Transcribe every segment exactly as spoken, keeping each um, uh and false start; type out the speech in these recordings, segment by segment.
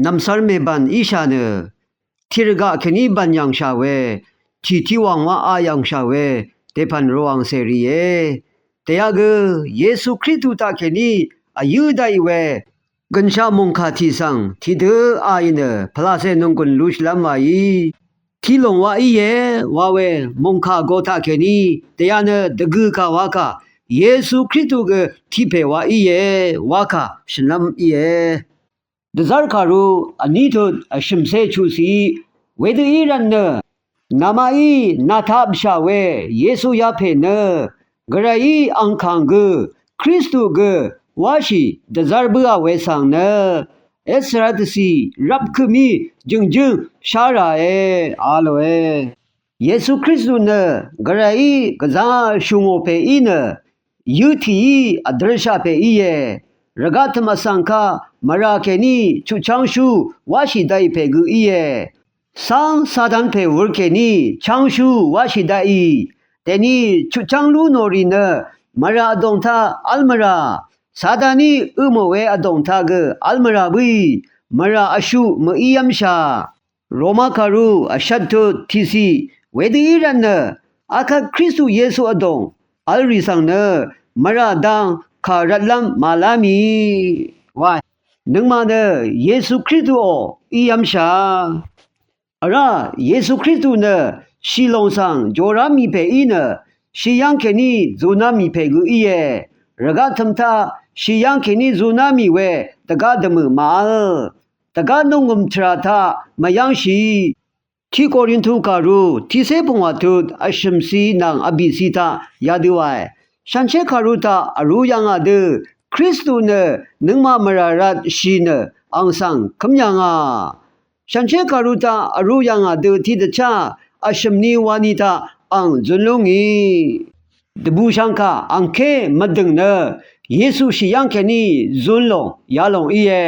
nv̀msvr mèbàn íshà nø tìrvgaq kèní bv̀n yv̀ngshà we, tì tiqwàng wá a yv̀ngshà we, dèpv̀n rvwàng cèrìe. Dèyaq gø Yesu Kristu taqkèní vyǿ daqì we gø̀nshaq mòngkà tì svng tìdø aì nø pvlàcè nònggùn lushìlv́m wàí, tiqlòng wa íe wa we mòngkà vgo taqkèní dèyaq nø dvgø̀ kà wa kà Yesu Kristu gø tiqpè wa íe wa kà shø̀nlv́m íe. Dvzv́r kàru vní tut vshø̀mcé chuqciq wedø í rvtnø namaqí nàtapshà we Yesu yapè nø gvrayí angkàng gø Kristu gø wáshì dvzv́r bǿà we svng nø Esra dvcì rvpkø mí jø̀ngjǿng shá ràe a lòe. Yesu Kristu nø gvrayí gvzà shùngò pè í nø yøtìí vdrvshà pè íe. Rvgaq tø̀m vsvng kaq mvrà kèní chutchv́ngshú wáshì daqì pè gø íe. Cáng Satan pè wur kèní chv́ngshú wáshì daqì dèní chutchv́ng lú nò rì nø mvrà vdòng taq v́l mvrà Sataní ø mò we vdòng taq gø v́l mvrà bǿì mvrà vshuq mø̀í yv́mshà. Roma kàru vshvt tut tiqciq wedø í rvtnø akvt Kristu Yesu vdòng v̄l rì svng nø mvrà dang kà rvtlv́m màlá mì wa nøngmaq nø Yesu Kristuò í yv́mshà. Vrá Yesu Kristu nø shìlòng svng jòrá mì pè í nø shì yv́ng kèní zuná mì pè gø íe. Rvgaq tø̀m taq shì yv́ng kèní zuná mì we dvgá dvmø̀ màvl dvgá nungø̀m tvrà taq mvyv́ngshì. Tiq Korintu kàru tiqcé pungwà tut vshø̀mci nvng vbìci taq yadø wae. Shànshér kàru taq vrū yv̀ngà dø Kristu nø nøngmaq mvrà rvt shì nø ang svng kǿm yv̀ngà. Shànshér kàru taq vrū yv̀ngà dø tiqdvchá vshø̀m ni wani taq ang zun lú ngì. Dvbùshv̀ngkà angké mvdø̀ng nø Yesu shì yv́ng kèní zun lòng yalòng íe.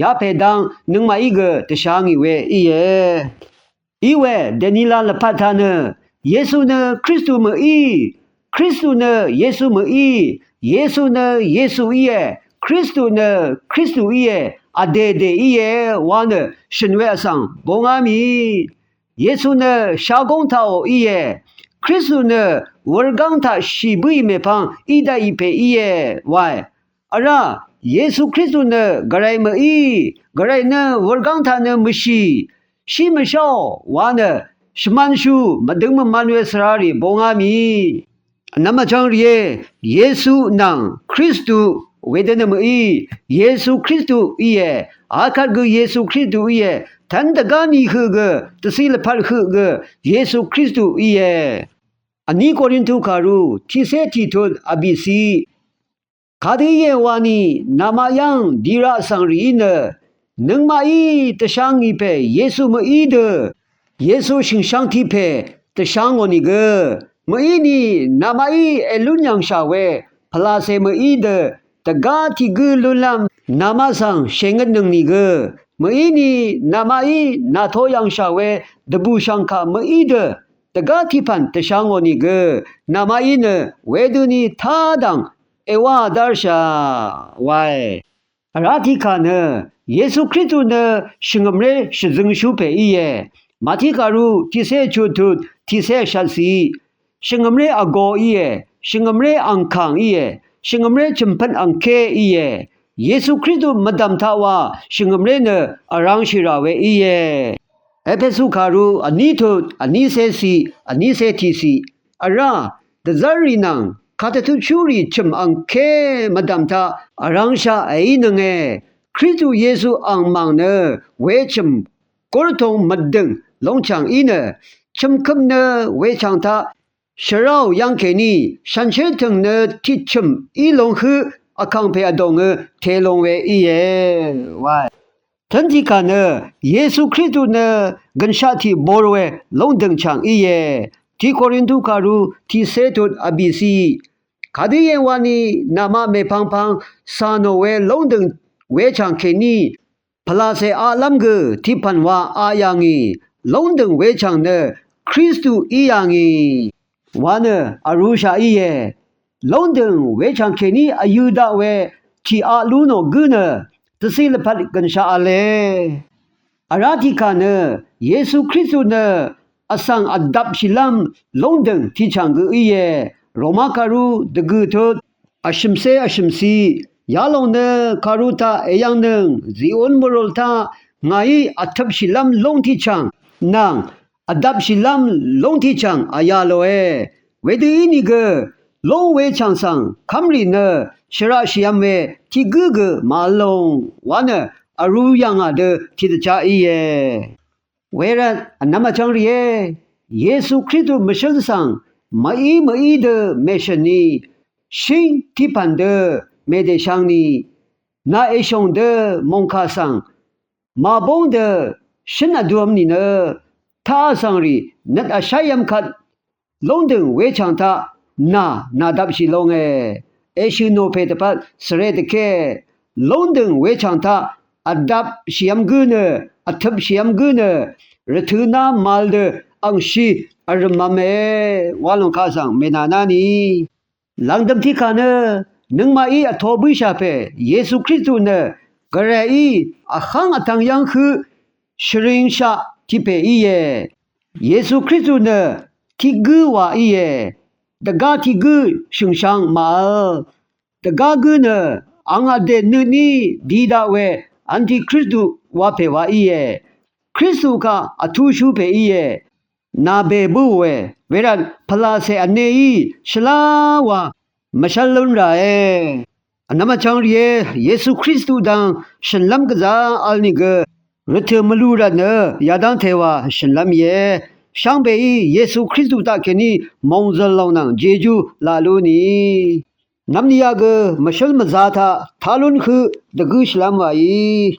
Yapè dang nøngmaqí gø dvsha ngì we íe. Iwe dènila lvpat taq nø Yesu nø Kristu mø̀í, Kristu nø Yesu mø̀í, Yesu nø Yesu íe, Kristu nø Kristu íe, vdèdè íe wa nø shø̀n we vsvng bongá mì. Yesu nø shagóng taqò íe. Kristu nø wurgáng taq shì bǿì mèpvng í daqì pè íe wae. Vrá Yesu Kristu nø gvray mø̀í, gvray nø wurgáng taq nø mvshì, shí mvsháò wa nø shvmanshu mvdøng mvman we svrarì bongá mì. Vnvm vchvng rìé, Yesu nvng Kristu wedø nø mø̀í, Yesu Kristu íe, akvt gø Yesu Kristu íe, tv́n dvgá ni høq gø, dvciq lvpat høq gø, Yesu Kristu íe. Vní Korintu kàru tiqcé tiqtut vbìci. Kadø íe wani namaq yv́ng diraq svng rìí nø nøngmaqí dvsha ngì pè Yesu mø̀í dø Yesu shø̀ngshvng tiq pè dvsha ngò nìgø mø̀í ni namaqí èlún yv̀ngshà we pvlàcè mø̀í dø dvgá tiq gǿ lúnlv́m namaq svng shèngøtnøng nìgø mø̀í ni namaqí nàto yv̀ngshà we dvbùshv̀ngkà mø̀í dø dvgá tiqpv̀n dvsha ngò nìgø namaqí nø wedøni tádv̀ng èwá dárshà wae. Vrá tiqkà nø Yesu Kristu nø shvngø̀mré shvzøngshú pè íe. Màtiq kàru tiqcé chuttut tiqcé vshatcì. Shvngø̀mré vgo íe, shvngø̀mré angkàng íe, shvngø̀mré chø̀mpvt angké íe. Yesu Kristu mvdv̀m taq wa shvngø̀mré nø vrangshì rà we íe. Epesu kàru vní tut vnícé ciq vnícé tiqciq. Vrá dvzv́rrì nvng kàdvtutshúrì chø̀m angké mvdv̀m taq vrangshaq èínønge. Kristu Yesu angmàng nø wechø̀m gurtong mvdø̀ng lóngchàng í nø chø̀mkøp nø wechàng taq shvráò yv́ng kèní shànshér tø̀ng nø tiqchø̀m í long høq vkàngpè vdòngø te long we íe wae. Tv́n tiqkà nø Yesu Kristu nø gø̀nshaq tiq bor we lóngdø̀ng chàng íe. Tiq Korintu kàru tiqcé tut vbìci. Kadø íe wani namaq mèpvngpvng cà nò we lóngdø̀ng wechàng kèní pvlàcè aqlv́m gø tiqpv̀n wa aq yà ngì. Lóngdø̀ng wechàng nø Kristu í yà ngì wa nø vrūshà íe. Lóngdø̀ng wechàng kèní vyø̄ daq we tiq aq lú nò gǿ nø dvciq lvpat gønshaq v̄le. Vrá tiqkà nø Yesu Kristu nø vsvng vdapshìlv́m lóngdø̀ng tiqchv̀ng gø íe. Roma kàru dvgø̀ tut vshø̀mcé vshø̀mci. Yalòng nø kàru taq èyv̀ngnøng Zion mvrul taq ngàí vtøpshìlv́m lóng tiqchv̀ng nvng vdapshìlv́m lóng tiqchv̀ng vyà lòe. Wedø ínìgø lóng wechv̀ng svng kv́mrì nø shvraqshìvm we tiq gǿ gø màvl lung wa nø vrū yv̀ngà dø tiqdvchá íe. Wervt vnvm vchvng rìé, Yesu Kristu mvshǿl svng mví mví dø mèshø̀ni, shíng tiqpv̀n dø mèdèshvngni, nà èshòng dø mòngkà svng màbóng dø shǿn vduv̄m nìnø, taq vsvngrì nøt vsháyv̄m kvt lóngdø̀ng wechv̀ng taq nà nàdapshì longe. Èshø̀ nò pè dvpvt svre dvké lóngdø̀ng wechv̀ng taq vdapshìv̄m gǿ nø, vtøpshìv̄m gǿ nø, rvtø̄ ná màvl dø angshi vrø̀mv̄me wa lòng kaq svng mènàná ni. Lv̀ngdø̀m tiqkà nø nøngmaqí vtō bǿshà pè Yesu Kristu nø Gvrayí vhv́ng vtv̄ng yv́ng høq shvringshaq tiq pè íe. Yesu Kristu nø tiq gǿ wa íe. Dvgá tiq gǿ shø̀ngshang màvl. Dvgá gǿ nø ang vdè nøtní di daq we antikristu wa pè wa íe. Kristu kaq vtúshú pè íe. Nà bè bǿòe, wervt pvlàcè vneí shvlá wa mvshv́l lún ràe. Vnvm vchvng rìé, Yesu Kristu dang shø̀nlv́m gvzá vl nìgø rvtø̀ mvlu rvtnø yadv́ngte wa shø̀nlv́m íe. Shvngbeí Yesu Kristu taqkèní mòngzø̀l lòng nvng jejú laq lú ni. Nvmni yagø mvshǿl mvzā taq tá lún høq dvgǿ shvlv́m wàí.